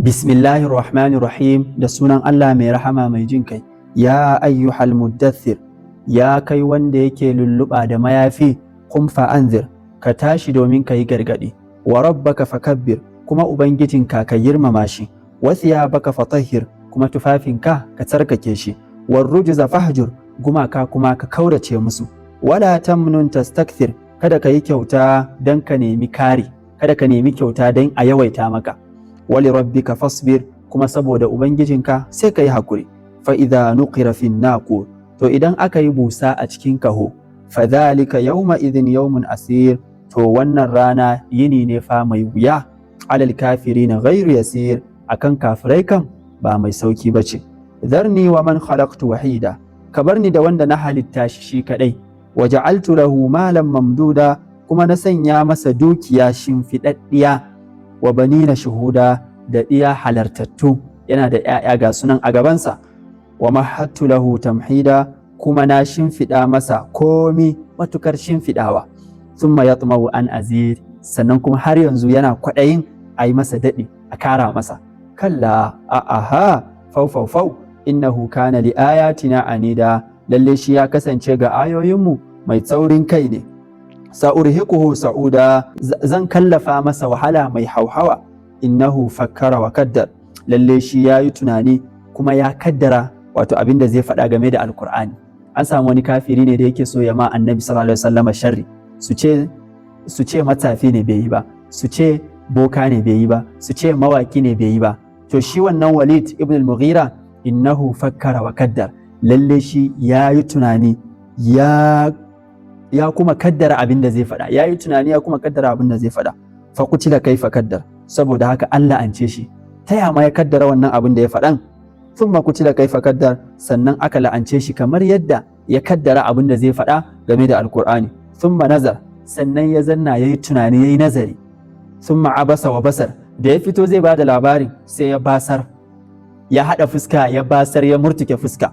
Bismillahir Rahmanir Rahim, da sunan Allah mai rahama mai jin kai. Ya ayyuhal muddathir, ya kai wanda yake lulluɓa da mayafi, qum fa anzir, ka tashi domin ka yi gargaɗi. Wa rabbaka fakabbir, kuma ubangijinka ka girmama shi. Wa thiyabaka fatahhir, kuma tufafinka ka tsarkake shi. War rujza fahjur, gumaka kuma ka kaurace musu. Wala tamnun tastakthir, kada ka yi kyauta don ka nemi kari, kada ka nemi kyauta don a yawaita maka. Wali rabbika fasbir, kuma saboda ubangijinka sai ka yi hakuri. Fa idza nuqira fi naqur, to idan aka yi busa a cikin kaho, fa dhalika yawma idhin yawmun asir, to wannan rana yini ne fa mai wuya. Alal kafirina ghairu yasir, akan kafirai kam ba mai sauki bace. Dharni wa man khalaqtu wahida, ka bar ni da wanda na halitta shi shi kadai. Wa ja'altu lahu malan mamduda, kuma na sanya masa dukiya shimfiɗaɗɗiya. Wa banina shuhuda, da ɗiya halartattu, yana da ‘ya'ya ga sunan a gabansa. Wa mahattu lahu tamhida, kuma na shimfiɗa masa komi matukar shimfiɗawa. Thumma yatma'u an azid, sannan kuma har yanzu yana kwaɗayin a yi masa daɗi, a kara masa. Kalla, a aha, fau fau fau, innahu kana li ayatina anida, lalle shi ya kasance ga ayoyinmu mai tsaurin kai ne. Sa'urhiquhu sa'uda, zan kallafa masa wahala mai hauhawa. Innahu fakkara wa kaddar, lalle shi ya yi tunani kuma ya kaddara, wato abin da zai faɗa game da Alkur'ani. An samu wani kafiri ne da yake so ya ma Annabi sallallahu alaihi wasallama sharri, su ce matsafi ne, bai yi ba, su ce boka ne, bai yi ba, su ce mawaki ne, bai yi ba. To shi wannan Walid ibn al-Mughira, innahu fakkara wa kaddar, lalle shi ya yi tunani ya kuma kaddara abin da zai faɗa, ya yi tunani ya kuma kaddara abin da zai faɗa. Fa qutila kaifa kaddar, saboda haka Allah an ce shi ta ya ma ya kaddara wannan abin da ya faɗan. Thumma qutila kaifa kaddar, sannan aka la'ance shi kamar yadda ya kaddara abin da zai faɗa game da Alkur'ani. Thumma nazar, sannan ya zanna ya yi tunani, ya yi nazari. Thumma abasa wa basar, da ya fito zai bada labarin sai ya basar, ya haɗa fuska, ya basar, ya murtuke fuska.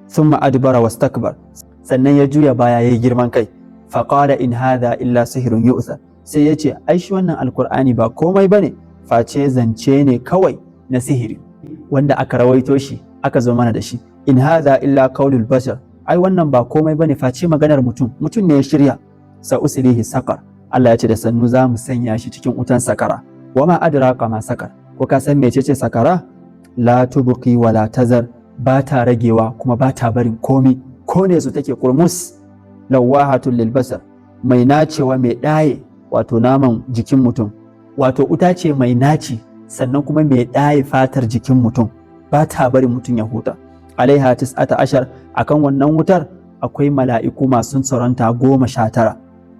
Thumma adbara wastakbar, sannan ya juya baya, ya yi girman kai. Faqala in hadha illa sihrun yu'thar, sai ya ce ai shi wannan Alkur'ani ba komai bane face zance ne kawai na sihiri wanda aka rawaito shi aka zo mana da shi. In hadha illa qaulul bashar, ai wannan ba komai bane face maganar mutum, mutum ne ya shirya. Sa uslihi saqar, Allah ya ce da sannu za mu sanya shi cikin wutan sakara. Wa ma adraka ma sakar, ko ka san mecece sakara? La tubqi wa la tazar, ba ta ragewa kuma ba ta barin komi, ko ne su take kurmus. Lawahatun lil basar, mai nacewa, mai ɗaye wato naman jikin mutum, wato wuta ce mai naci sannan kuma mai ɗaye fatar jikin mutum, ba ta barin mutum ya huta. Alaiha 19, akan wannan wutar akwai mala'iku masu tsaronta 19.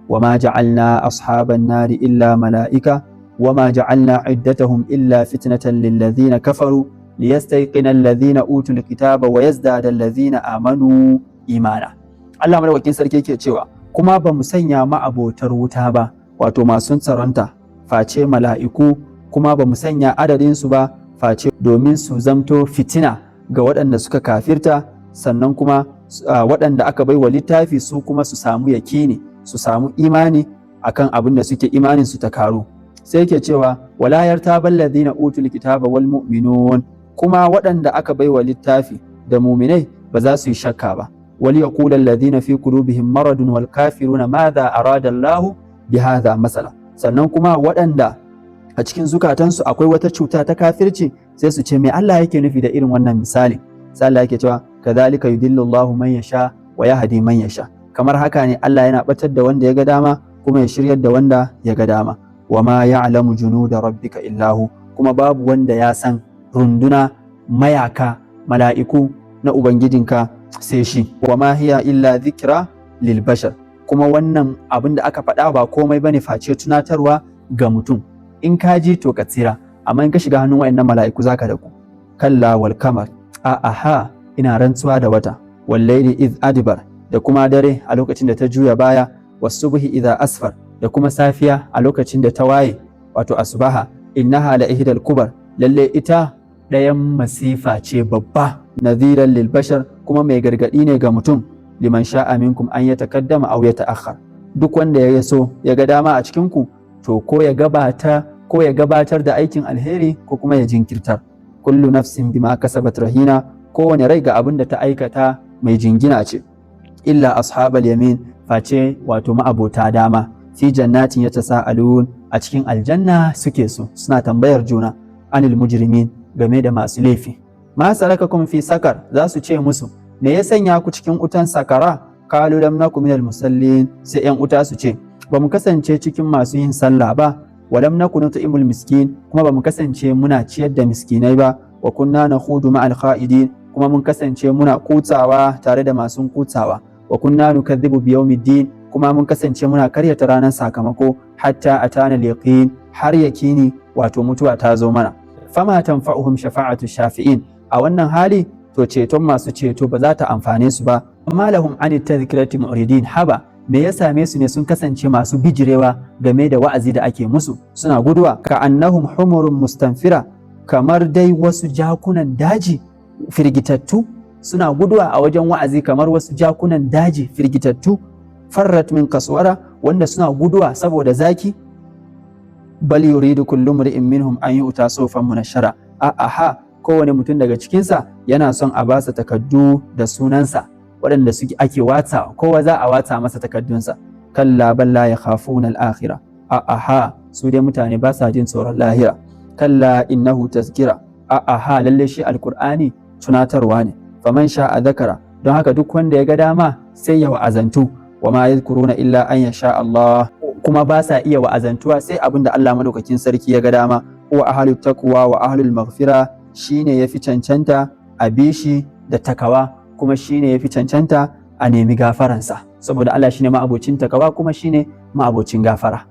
Wa ma ja'alna ashaban nari illa mala'ika wa ma ja'alna iddatahum illa fitnatan lillazina kafaru liyastayqina alladhina utul kitaba wa yazdada alladhina amanu imana. Allah madaukakin sarki yake cewa kuma ba mu sanya ma'abotar wuta ba, wato masu tsaronta, face mala'iku, kuma ba mu sanya adadinsu ba face domin su zamto fitina ga waɗanda suka kafirta, sannan kuma waɗanda aka bai wa littafi su kuma su samu yakini, su samu imani akan abin da suke imanin su ta karu. Sai yake cewa wala yartabal ladina utul kitaba wal mu'minun, kuma waɗanda aka bai wa littafi da muminai ba za su yi shakka ba. Wal yaqulu alladhina fi qulubihim maradun wal kafiruna madha arada Allahu bi hadha masala, sannan kuma waɗanda a cikin zukatansu akwai wata cuta ta kafirci sai su ce me Allah yake nufi da irin wannan misali? Sai Allah yake cewa kadhalika yudillu Allahu man yasha wa yahdi man yasha, kamar haka ne Allah yana batar da wanda ya ga dama kuma ya shiryar da wanda ya ga dama. Wa ma ya'lamu junuda rabbika illa hu, kuma babu wanda ya san runduna mayaka mala'iku na ubangijinka sai shi. Wa ma hiya illa dhikra lil bashar, kuma wannan abin da aka faɗa ba komai bane face tunatarwa ga mutum. In ka ji to ka tsira, amma in ka shiga hannun wayannan mala'iku zaka da ku. Kalla wal kamar, a aha, ina rantsuwa da wata. Wal laili iz adbar, da kuma dare a lokacin da ta juya baya. Wasubhi idha asfar, da kuma safiya a lokacin da ta waye, wato asubaha. Innaha la ihdal kubar, lalle ita ɗayan masifa ce babba. Nadhiran lil bashar, kuma mai gargadi ne ga mutum. Liman sha'a minkum an yatakaddama aw yata'akhkhar, duk wanda ya so ya ga dama a cikin ku to ko ya gabata ko Ko ya gabatar da aikin alheri ko kuma ya jinkirtar. Kullu nafsin bima kasabat rahina, kowane rai ga abin da ta aikata mai jingina ce. Illa ashabal yamin, face wato ma'abota dama. Fi jannatin yatasaalun, a cikin aljanna suke so suna tambayar juna. Anil mujrimin, game da masu laifi. Ma salakakum fi sakar, za su ce musu, me ya sanya ku cikin utan sakara? Qalu lam naku minal musallin, sai yan uta su ce, ba mu kasance cikin masu yin sallah ba. Wa lam naku nut'imul miskin, kuma ba mu kasance muna ciyar da miskinai ba. Wa kunna nakhudu ma'al kha'idin, kuma mun kasance muna kutsawa tare da masu kutsawa. Wa kunna nukadhibu bi yawmiddin, kuma mun kasance muna karyata ranar sakamako. Hatta atana al-yaqin, har yakini wato mutuwa ta zo mana. Fama tanfa'uhum shafa'atu shafi'in, a wannan hali to ceton masu ceto ba za ta amfane su ba. Amma lahum an tadhkirati mu'ridin, haba, me ya same su ne sun kasance masu bijirewa game da wa'azi da ake musu, suna guduwa? Ka annahum humurun mustanfira, kamar dai wasu jakunan daji firgitattu, suna guduwa a wajen wa'azi kamar wasu jakunan daji firgitattu. Farrat min kaswara, wanda suna guduwa saboda zaki. Bal yuridu kullu mri'in minhum an yu'ta suhufan munashshara, a aha, kowane mutum daga cikinsa yana son a basa takaddu da sunansa waɗanda suke ake watsa, kowa za a watsa masa takaddunsa. Kalla bal la yakhafuna al-akhirah, a aha, su dai mutane ba sa jin tsoron lahira. Kalla innahu tazkira, a aha, lalle shi alqur'ani tunatarwa ne. Faman sha'a dhakara, don haka duk wanda ya ga dama sai ya wa'azantu. Wa ma yadhkuruna illa an yasha Allah, kuma ba sa iya wa'azantuwa sai abin da Allah madaukakin sarki ya ga dama. Huwa ahlut taqwa wa ahlul maghfira, shine yafi cancanta a bi shi da takawa, kuma shine yafi cancanta a nemi gafaransa, saboda Allah shine ma'abocin takawa kuma shine ma'abocin gafara.